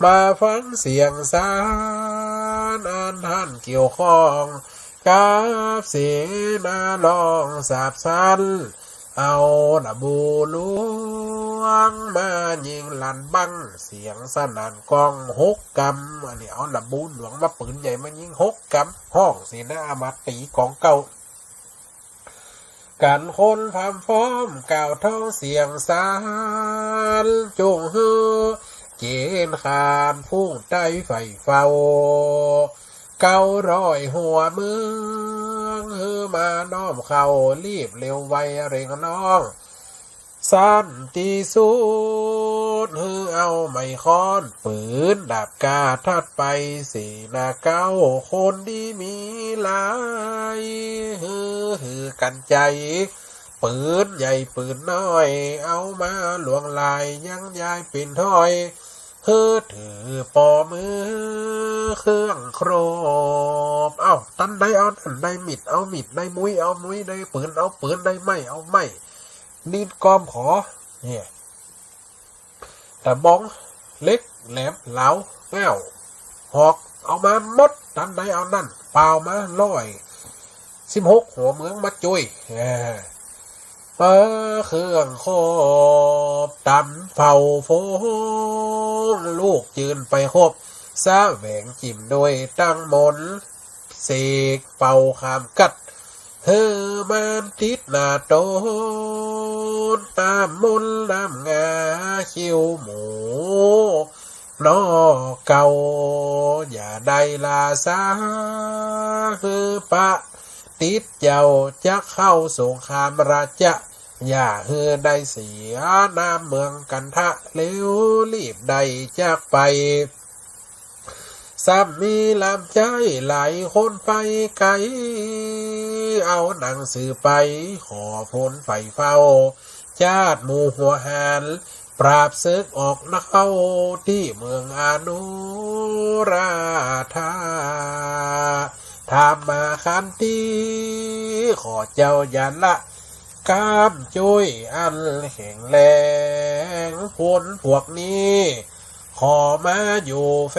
มาฟังเสียงสาร อันต้านเกี่ยวข้อง กับเสนาร้องสาบสรร เอาหละบูหลวงมายิงลั่นบั้ง เสียงสนั่นก้องหกกำ อันนี้เอาหละบูหลวงมาปืนใหญ่มายิงหกกำ ฮ้องเสนามาตี๋ก๋องเก่า กั๋นคนพร่ำพร้อมกล่าวท้องเสียงสาร จุ่งหื้อเจนขานผู้ใต้ใฝ่เฝ้า เก้าร้อยหัวเมือง หื้อมาน้อมเข้า รีบเร็วไวเร่งน้อง สั้นตี้สุด หื้อเอาไม้ค้อน ปืนดาบกล้าทัดไป เสนาเก่าคนดีมีหลาย หื้อหื้อกั๋นใจ๋ ปืนใหญ่ปืนน้อย เอามาหลวงหลาย ยังยายเป๋นถ้อย หื้อถือป้อมือเครื่องครบ เอ้า ตันใดเอาตันใด มีดเอามีด ได้มุ้ยเอามุ้ย ได้ปืนเอาปืน ได้ไม้เอาไม้ นิดกอมขอ เนี่ย ตะบอง เหล็กแหลม เหลา แง้ว หอก เอามาหมด ตันใดเอาตัน ป่าวมาร้อยสิบหกหัวเมืองมาจุ้ย เออ เออ เครื่องครบต๋ามเฝ้าฟง ลูกจืนไปครบ แสวงจิ่มโดยตั้งมนต์ เสกเป่าขามกัด หื้อมันติดหน้าต๋น ต๋ามมนต์น้ำงาคิ้วหมู นอกเก่า อย่าได้ลาซา หื้อปะติดเจ้า จักเข้าสงครามราชะ อย่าหื้อได้เสียนามเมืองกันทะ เร็วรีบได้จากไป ซ้ำมีลำใจ๊หลายคนไปไก๋ เอาหนังสือไปขอฝนไฟเฝ้า จาดหมู่หัวหาญ ปราบศึกออกเข้าตี้เมืองอนุราธา ธรรมขันติ ขอเจ้าอย่าละ กำจุ้ยอันแข็งแรง คนพวกนี้ ขอมาอยู่แฝ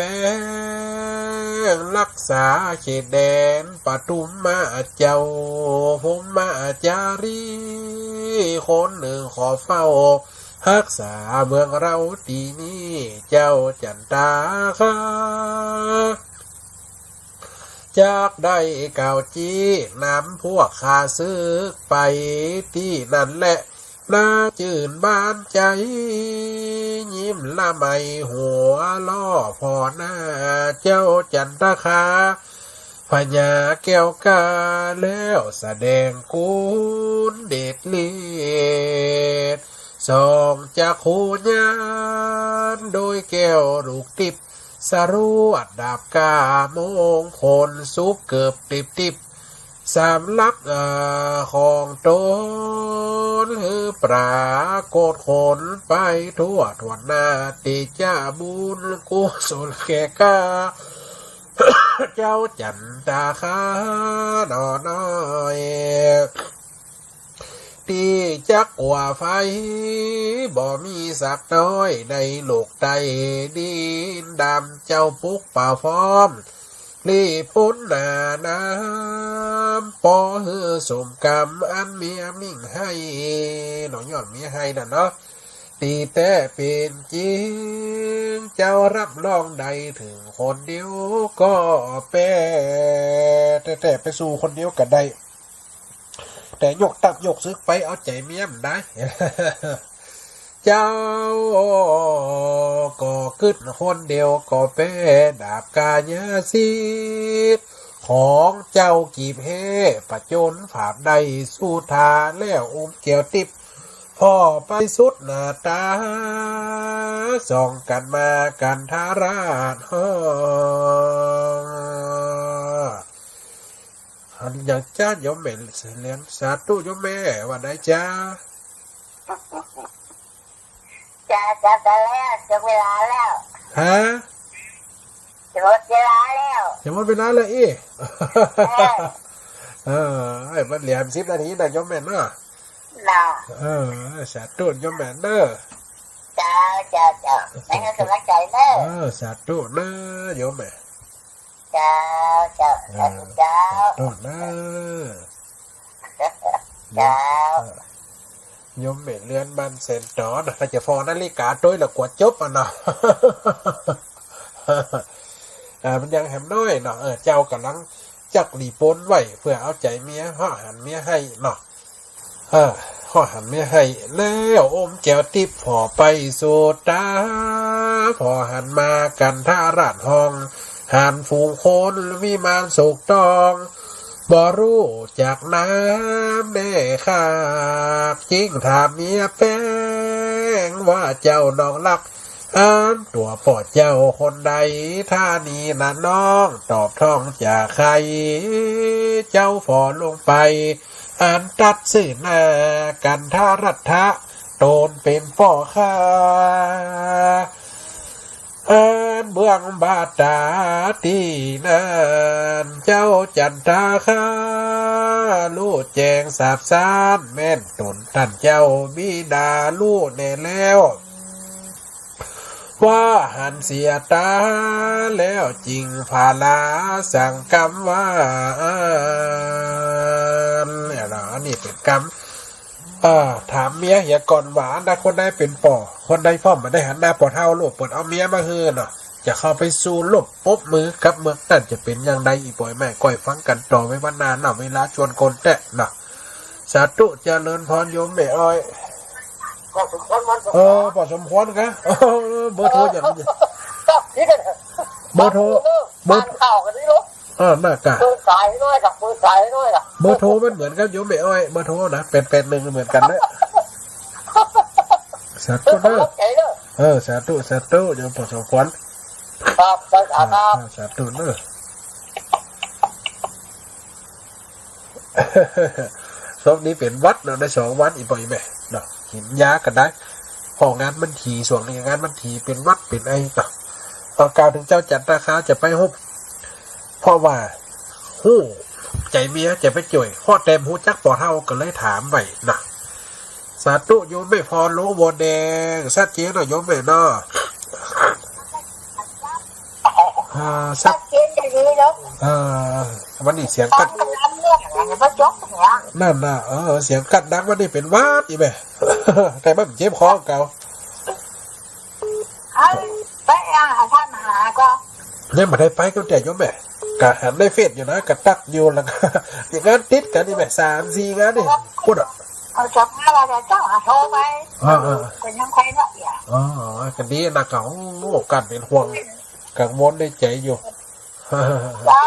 ง รักษาเขตแดน ปทุมมาเจ้า พรหมจารี คนหนึ่งขอเฝ้า ฮักษาเมืองเราตี้นี้ เจ้าจันทาข้า จักได้กล่าวจี้นำพวกข้าศึกไปตี้นั่นแล น่าจื้นบานใจ๋ ยิ้มละไมหัวล้อผ่อหน้า เจ้าจันทาข้า พญาแก้วกล้าแล้วแสดงกุณเดชฤทธิ์ ส่องจักขุญาณโดยแก้วลูกติ๊บ สรวดดาบกล้ามงคล สุกเกิบติ๊บติ๊บ สำหรับ เอ่อ ของต๋น หื้อปรากฏคนไปทั่วทั่วหน้า เตจะบุญกุศลแก่ข้า เจ้าจันทาข้าหนอน้อย ตี้จักกั๋วไฟ บ่มีสักน้อย ในโลกใต้ดินดำ เจ้าปุกป่าฟ้อม ลีปนหน้าน้ำ ปอหื้อสมกำอันเมียมิ่งให้ หนอ ย้อนเมียให้น่ะเนาะ ตี้แต๊เป๋นจริง เจ้ารับรองได้เถิงคนเดียวก็แป๊ แต๊ๆ ไปสู้คนเดียวก็ได้ แต่ยกตับยกศึกไปเอาใจ๋เมียบ่ได้ เจ้าก็กึ๊ดคนเดียวก็แป๊ ดาบกายสิทธิ์ของเจ้ากีบแฮ่ ผจญผาบได้สุธาแล้วอุ้มแก้วติ๊บ ผ่อไปสุดหน้าต๋า ส่องกันมากันทราชห้อง หันอย่างจ้าโยมแม่เหรียญ สาธุโยมแม่ ว่าไงจ้า จ้า จ้า จ้าแล้ว จะเวลาแล้ว ฮะ จะหมดเวลาแล้ว จะหมดเวลาแล้วอี้ เออ เออ ไอ้มันเหลือสิบนาทีนะโยมแม่เนาะ เนาะ เออ สาธุโยมแม่เนาะ เจ้า เจ้า เจ้า ให้กำลังใจ๋เนาะ เออ สาธุเนาะโยมแม่ เจ้า เจ้า เออ สาธุเจ้า สาธุเนาะ เจ้า เออ โยมแม่เรือนบ้านแสนต๋อนน่ะ ถ้าจะผ่อนาฬิกาตวยแล้วกั๋วจบอ่ะเนาะ อ่า มันยังแหมน้อยเนาะ เออ เจ้ากำลังจักหลีปนไว้ เปื้อเอาใจ๋เมีย เฮาะหันเมียให้เนาะ เออ เฮาะหันเมียให้ แล้วอุ้มแก้วติ๊บผ่อไปสุธา ผ่อหันมากันทราชห้อง หันฝูงคนวิมานสุขต้อง บ่ฮู้จักนามแน่คัก จึงถามเมียแป้งว่า เจ้าน้องฮัก อันตั๋วป้อเจ้าคนใด ถ้านี้นะน้อง ตอบถ้องจะใค่ เจ้าฝ่อลงไป อันตั๊ดซื่อหน้า กันทรัตถะ ต๋นเป๋นป้อข้า อันเบื้องบาดต๋าตี้นั้น เจ้าจันทาข้า ฮู้แจ้งทราบซั้น แม่นต๋นต้านเจ้าบิดาฮู้แน่แล้ว ว่าหันเสียต๋าแล้ว จึงผลาสั่งกำว่า อัน เนี่ยนะ อันนี้เป๋นกำ เอ่อ ถามเมียเหียก่อนว่า อันใดคนใดเป๋นป้อ คนใดพ่อมบ่ได้หันหน้าป้อเฒ่า ลูกเปิ้นเอาเมียมาหื้อเนาะ จะเข้าไปสู้รบปบมือกับเมืองต้านจะเป๋นอย่างใด อีกบ่อยแม่ก้อยฟังกั๋นต่อไว้วันหน้าเนาะ เวลาจวนคนแต๊เนาะ สาธุเจริญพรโยมแม่อ้อย พอสมควรมัน เออ พอสมควรกะ เออ เบอร์โทรอย่าง เออ เบอร์โทร เบอร์ อ่านข่าวกั๋นนี่ลูก เออ น่ากะ เปิดสายหน้อยกะ เปิดสายหน้อยกะ เบอร์โทรมันเหมือนกับโยมแม่อ้อย เบอร์โทรนะ แปดแปดหนึ่ง เหมือนกั๋นนะ สาธุเนาะ เออ สาธุ สาธุ โยมพอสมควร ครับ สาธุ ครับ อ่า สาธุเนาะ ศพนี้เป๋นหวัดเนาะ ได้สองวันอีกบ่อยแม่เนาะ กิ๋นยากั๋นได้ ป้องงานมันถี่ ส่วงนี้งานมันถี่ เป๋นหวัดเป๋นไอเนาะ ต้องกล่าวเถิงเจ้าจันทคราจะไปฮบ เพราะว่าฮู้ใจ๋เมียจะไปจ้วย เพราะแต้มฮู้จักป้อเฒ่า ก็เลยถามไว้นะ สาธุโยมแม่พรหลวงบัวแดง ชัดเจนเนาะโยมแม่เนาะ อ่า ชัด ชัดเจนจะดีเนาะ อ่า วันนี้เสียงกัด ฟังกันลำเรื่องอะไรมาจบเนี่ย นั่นน่ะ เออ เสียงกัดดังวันนี้เป๋นหวัดอีแม่ แต่มันเจ็บคอเก่า เอ้ย ไปอ่ะ ท่านหาก็ ยังบ่ได้ไปก็แต่โยมแม่ ก็หันในเฟซอยู่นะ ก็ตักอยู่ แล้วก็ อย่างนั้นติดกั๋นนี่แม่ สามสี่งานนี่ พูดอ่ะ เอาจบแล้ว เดี๋ยวเจ้าหาโทรไป อ่าๆ ก็ยังไปเนาะ อ๋อ ก็ดีนะ ก็ โอ้ กั๋นเป๋นห่วง กังวลในใจ๋อยู่ เจ้า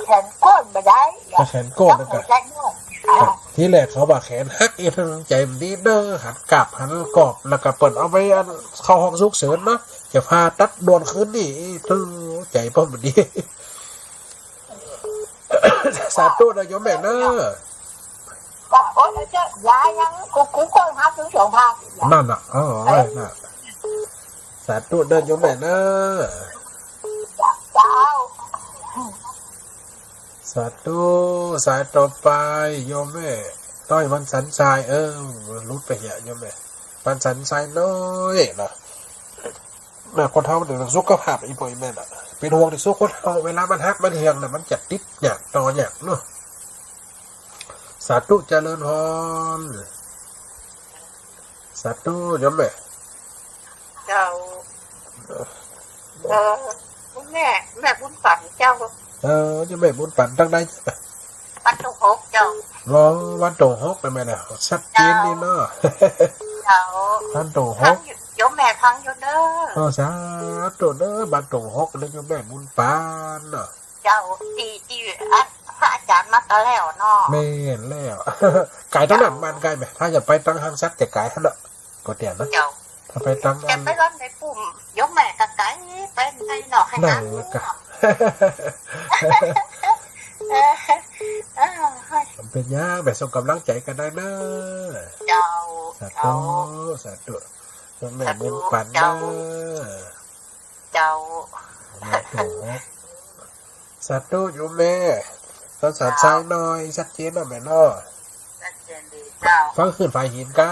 แขนโก้นบ่ได้ ก็แขนโก้นนั่นก็ เจ้าหัวใจโยก ทีแรกเขาว่าแขนหัก เอ๊ะ ทางใจ๋มันดีเนาะ หันกลับหันกอบ แล้วก็เปิ้นเอาไปอันเข้าห้องฉุกเฉินเนาะ จะผ่าตัดด่วนคืนนี้ เอ๊ะ ตึงใจ๋ป้อมมันดี สาธุนะโยมแม่เนาะ ก็ โอ๊ย เจ้า ยายัง กู กูก็หาถึงสองพัน นั่นน่ะ อ๋อ เอ้ย น่ะ สาธุเด้อโยมแม่เนาะ เจ้า สาธุ สายต่อไป โยมแม่ ต้อยวันสันทราย เออ หลุดไปเหีย โยมแม่ วันสันทรายน้อยเนาะ แม่ คนเฒ่าเดี๋ยวสุขภาพอีป่อยแม่น่ะ เป๋นห่วงตี้สุด คนเฒ่าเวลามันหักมันเหี่ยงน่ะ มันจะติดยากต่อยากเนาะ สาธุเจริญพร สาธุโยมแม่ เจ้า เออ แม่ แม่บุญปันเจ้า เออ โยมแม่บุญปันตางใด บ้านโต่งหกเจ้า อ๋อ บ้านโต่งหกนะแม่นะ ชัดเจนดีเนาะ เจ้า บ้านโต่งหก ฟังอยู่ โยมแม่ฟังอยู่เด้อ เออ สาธุเด้อ บ้านโต่งหกเด้อ โยมแม่บุญปันเนาะ เจ้า ตี้ ตี้ อ่ะ พระอาจ๋ารย์มาตะแล้วเนาะ แม่นแล้ว ไก๋ตางนั้น บ้านไก๋แม่ ถ้าจะไปตางห้างสัตว์จะไก๋หั้นเนาะ ก็เตี้ยนะ เจ้า ถ้าไปตาง แต่ไปวัดในปุ่ม โยมแม่ก็ไก๋ ไปในนอกให้ นั่นแหละก็ เออ เออ เป๋นหยัง แม่ส่งก๋ำลังใจ๋กั๋นได้เนาะ เจ้า สาธุ เจ้า สาธุ โยมแม่บุญปันเนาะ เจ้า เจ้า สาธุโยมแม่ ต้อยวันสันทรายน้อย ชัดเจนเนาะแม่เนาะ ชัดเจนดีเจ้า ฟังคลื่นฝายหินก่า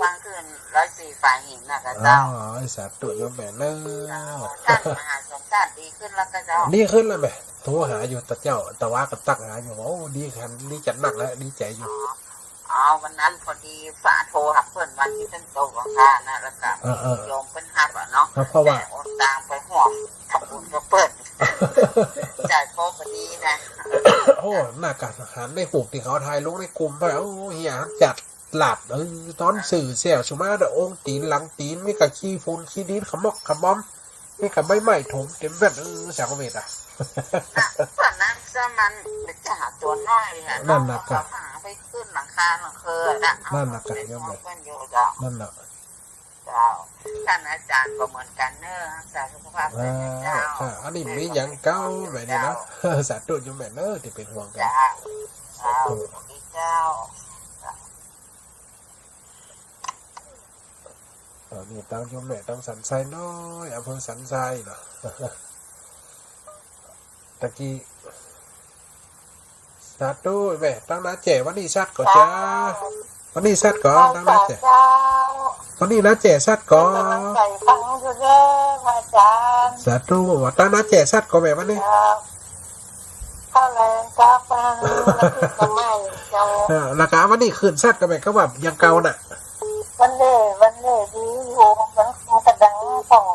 ฟังคลื่นร้อยสี่ฝายหินน่ะก่าเจ้า อ๋อ สาธุโยมแม่เนาะ เจ้า ต้านมหาสม ต้านดีขึ้นแล้วก่าเจ้า ดีขึ้นแล้วแม่ โทรหาอยู่ตะเจ้า ตะวาก็ตักหาอยู่ โอ้ ดีขึ้น ดีจัดหนักแล้ว ดีใจ๋อยู่ อ๋อ วันนั้นพอดีฝาโทรหาเปิ้นวันตี้เปิ้นโตกลางคานะ แล้วก็ เออๆ โยมเปิ้นฮับอะเนาะ เพราะว่า แต่โอนตางไปฮ่วมทำบุญกับเปิ้น จ่ายโทรพอดีนะ โอ้ น่ากั๋นหันในฮูปตี้เขาถ่ายลงในกลุ่มไป โอ้ เหียจัดหลาด เออ ต๋อนซื้อแซ่วสุมาเด้อ องค์ตี๋นหลังตี๋น มีก้าขี้ฝุ่นขี้ดิน ขมอกขมอม นี่ก็ใบไม้ถมเต็มแว่น เออ สังเวชอะ น่ะ ต๋อนนั้นซะมันจะหาตั๋วน้อยอะ นั่นน่ะ เนาะ ก็หาไปขึ้นหลังคาหลังเคือนน่ะ นั่นน่ะก็ เดี๋ยวมัน เปิ้นอยู่ดอก นั่นน่ะ เจ้า ต้านอาจ๋ารย์ก็เหมือนกั๋นเนาะ รักษาสุขภาพด้วยนะเจ้า อ่า ค่ะ อันนี้มีหยังเก่าแม่นี่นะ เจ้า สาธุโยมแม่เนาะ ตี้เป๋นห่วงกั๋น เจ้า สาธุ เจ้า สวัสดีเจ้า อันนี้ตางโยมแม่ตางสันทรายน้อย อำเภอสันทรายเนาะ ตะกี้ สาธุแม่ ตางนาแจ้ วันนี้ชัดก่อเจ้า วันนี้ชัดก่อ ตางนาแจ้ เจ้า วันนี้นาแจ้ชัดก่อ กำลังใจ๋ฟังอยู่เด้อ พระอาจ๋ารย์ สาธุ ตางนาแจ้ชัดก่อแม่วันนี้ เจ้า เข้าแรงเจ้า ฟัง แล้วก็ใหม่เจ้า เออ แล้วก็วันนี้คลื่นชัดก่อแม่ ก็ว่าอย่างเก่าน่ะ วันนี้ วันนี้ดีอยู่ มันกระดังของ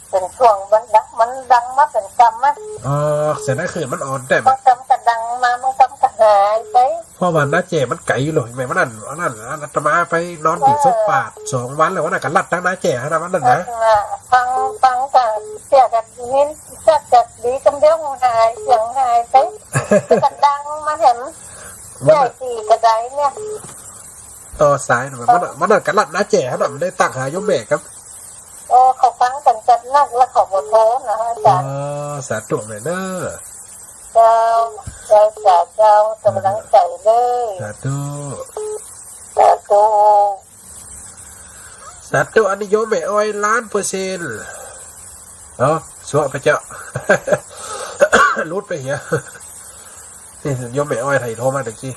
เป๋นช่วงมันดัง มันดังมาเป๋นกำอะ อ๋อ แสดงคลื่นมันอ่อนแต๊ มันกำกระดังมา มันกำกระหายไป เพราะว่านาแจ้มันไก๋อยู่เลย แม่ วันนั้น วันนั้น อาตมาไปนอนตี้ศพป้าสองวันแล้ว วันนั้นก็ลัดตางนาแจ้หั้นนะ วันนั้นนะ เออ ฟัง ฟังก็เสียงก็ดี เสียงก็ดี กำเดียวหาย เสียงหายไป กระดังมาแหม วันนั้น ใหญ่สี่กระไดเนี่ย ต่อสายหน่อย วันนั้น วันนั้นก็ลัดนาแจ้หั้นนะ มันได้ตักหาโยมแม่ครับ เออ เขาฟังกั๋นจัดหนักแล้วเขาบ่โทรนะอาจ๋ารย์ อ๋อ สาธุแม่เนาะ เจ้า เจ้า เจ้า เจ้า กำลังใจ๋เด้อ สาธุ สาธุ สาธุ อันนี้โยมแม่อ้อยล้านเปอร์เซ็นต์ เนาะ สัวพระเจ้า หลุดไปเหีย นี่โยมแม่อ้อยไทยโทรมาตะกี้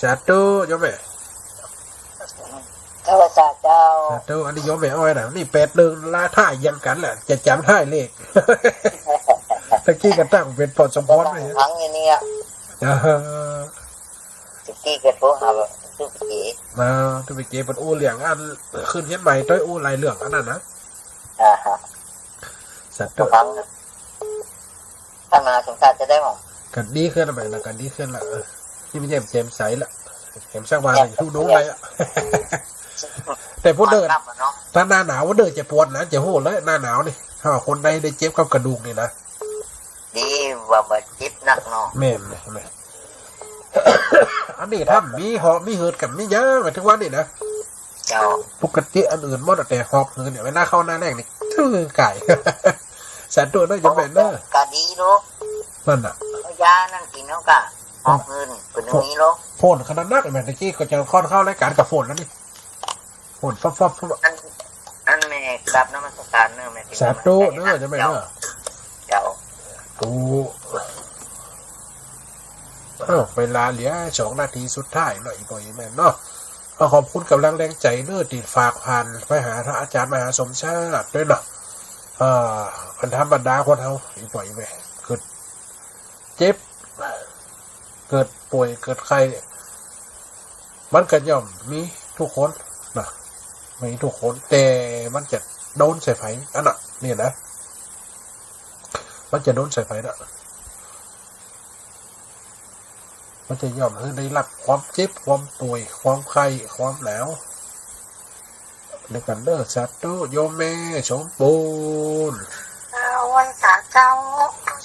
สาธุ โยมแม่ เจ้า สาธุเจ้า สาธุ อันนี้โยมแม่อ้อยนะ นี่แปดหนึ่ง ลาท่ายังกันแหละ จะจ๋ำท่ายเลข ตะกี้ก็ตั้งเป๋นปอดสมพรไป ฟังอยู่เนี่ย อ่าฮะ ตะกี้ก็โทรหาตุ๊กเก๋ อ่า ตุ๊กเก๋เปิ้นอู้เรื่องอันขึ้นเฮียนใหม่ โต้ยอู้หลายเรื่องอันนั้นนะ อ่าฮะ สาธุ ฟัง ถ้ามาสงสารจะได้หรอ ก็ดีขึ้นแล้วแม่นะ ก็ดีขึ้นแล้ว เออ นี่มันแจ่ม แจ่มใสแล้ว แจ่มสักวัน แจ่ม อยู่ดูได้อะ แต่ผู้เดิน ความกล้ำอะเนาะ ถ้าหน้าหนาวผู้เดินจะปวดนะ จะฮู้เลย หน้าหนาวนี่ ถ้าคนใดได้เจ็บกับกระดูกนี่นะ ดีว่าบ่เจ็บนักเนาะ แม่น แม่น อันนี้ถ้ามีหอบมีหืดกับมีเยอะกว่าทุกวันนี่นะ เจ้า ปกติอันอื่นหมดอะ แต่หอบหืดเนี่ย เวลาเข้าหน้าแล้งนี่ ทื่อไก่ สาธุเด้อ โยมแม่เด้อ ก็ดีเนาะ นั่นน่ะ เอายานั่นกินแล้วก็หอบหืด เป็นอย่างนี้เนาะ ฝนขนาดนักแม่ ตะกี้ก็จะค่อนเข้ารายการกับฝนแล้วนี่ ฝนฟับๆๆ อัน อันแม่กราบนมัสการเนอะแม่ สาธุเด้อ เจ้าแม่เนอะ เจ้า โอ้ อ้าว เวลาเหลือสองนาทีสุดท้ายเนาะ อีพ่ออีแม่เนาะ ก็ขอบคุณกำลังแรงใจเนอะ ตี้ฝากผ่านไปหาพระอาจารย์มหาสมชาติด้วยเนาะ เอ่อ อันธรรมดาคนเฮา อีพ่ออีแม่ เกิดเจ็บ เกิดป่วย เกิดไข้ มันก็ย่อมมีทุกคนนะ มีทุกคน แต่มันจะโดนใส่ใผ อันน่ะ เนี่ยนะ มันจะโดนใส่ใผนะ มันจะย่อมหื้อได้รับความเจ็บ ความป่วย ความไข้ ความหนาว เดียวกั๋นเด้อ สาธุ โยมแม่สมบูรณ์ อ่า ไหว้สาเจ้า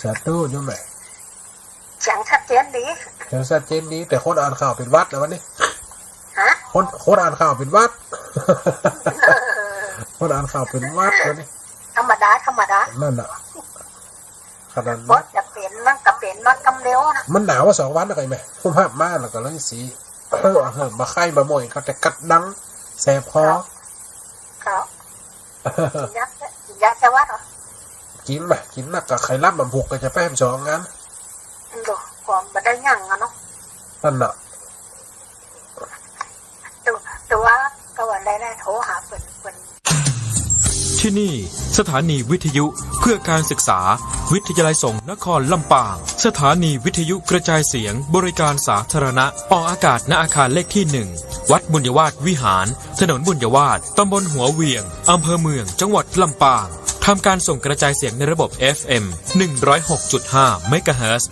สาธุ โยมแม่ เสียงชัดเจนดี เสียงชัดเจนดี แต่คนอ่านข่าวเป๋นหวัดแล้ววันนี้ ฮะ คน คนอ่านข่าวเป๋นหวัด คนอ่านข่าวเป๋นหวัดวันนี้ ธรรมดา ธรรมดา นั่นน่ะ ขนาดนั้น บ่จะเป๋น มันก็เป๋นมากำเดียวนะ มันหนาวมาสองวันแล้วไงแม่ ผมหับมาแล้วก็เลยสิ เออ เออ บ่ไข้บ่มวยก็จะกัดดัง แสบคอ ครับ ครับ กิ๋นยาแก้ กิ๋นยาแก้หวัดเหรอ กิ๋นมา กิ๋นนักก็ไข้ลำบำพุกก็จะแป๊บสองงาน มันดู ความบ่ได้หยังอะเนาะ นั่นน่ะ แต่ แต่ว่าก็ว่าได้ ได้โทรหาเปิ้น เปิ้น ที่นี่สถานีวิทยุเพื่อการศึกษา วิทยาลัยสงฆ์นครลำปาง สถานีวิทยุกระจายเสียงบริการสาธารณะ ออกอากาศ ณ อาคารเลขที่หนึ่ง วัดบุญยวาสวิหาร ถนนบุญยวาส ตำบลหัวเหวียง อำเภอเมือง จังหวัดลำปาง ทำการส่งกระจายเสียงในระบบ เอฟเอ็ม หนึ่งร้อยหกจุดห้า เมกะเฮิรตซ์